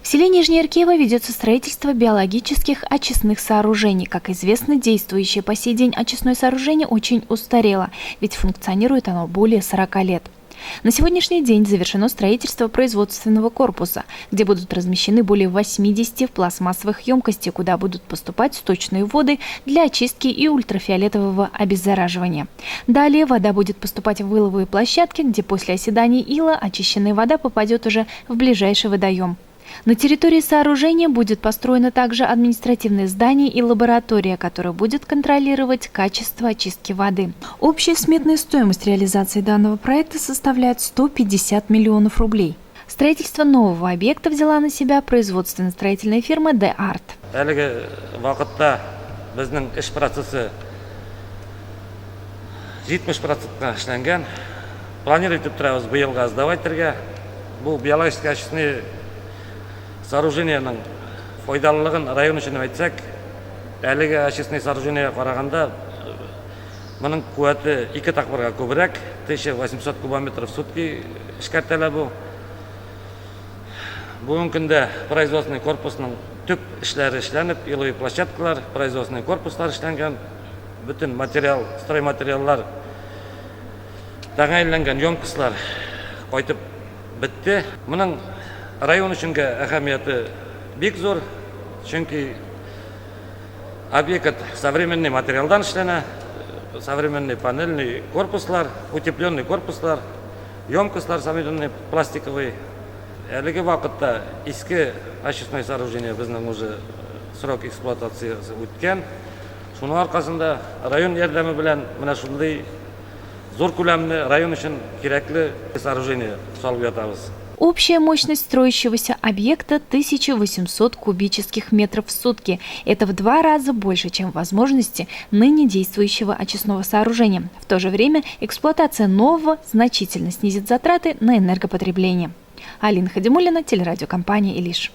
В селе Нижнеиркево ведется строительство биологических очистных сооружений. Как известно, действующее по сей день очистное сооружение очень устарело, ведь функционирует оно более 40 лет. На сегодняшний день завершено строительство производственного корпуса, где будут размещены более 80 пластмассовых емкостей, куда будут поступать сточные воды для очистки и ультрафиолетового обеззараживания. Далее вода будет поступать в иловые площадки, где после оседания ила очищенная вода попадет уже в ближайший водоем. На территории сооружения будет построено также административное здание и лаборатория, которая будет контролировать качество очистки воды. Общая сметная стоимость реализации данного проекта составляет 150 миллионов рублей. Строительство нового объекта взяла на себя производственно-строительная фирма «Д-Арт». Әлеге вакытта безнең эш процессы 70 процентка эшләнгән. Планировать итеп торабыз быелга сдавать итәргә. Бу биологический очистные сооружениеның файдалылыгын район өчен әйтсәк, әлеге очистные сооружениега караганда моның куәте ике тапкырга күбрәк, 1800 кубометров в сутки эшкәртәлә бу. Бүгенге көндә производственный корпусның төп эшләре эшләнеп, иловый площадкалар, производственный корпуслар эшләнгән, бөтен материал, стройматериаллар тәгаенләнгән емкостьлар кайтып бетте. Моның район өчен әһәмияте бик зур, чөнки объект современный материалдан эшләнә, современный панельный корпуслар, утепленный корпуслар, емкостьлар современный пластиковый. Әлеге вакытта иске очистной сооружение безнең уже срок эксплуатациясе үткән. Шуның аркасында район ярдәме белән менә шундый зур күләмле район өчен кирәкле сооружение салып ятабыз. Общая мощность строящегося объекта 1800 кубических метров в сутки. Это в 2 раза больше, чем возможности ныне действующего очистного сооружения. В то же время эксплуатация нового значительно снизит затраты на энергопотребление. Алина Хадимуллина, телерадиокомпания «Илиш».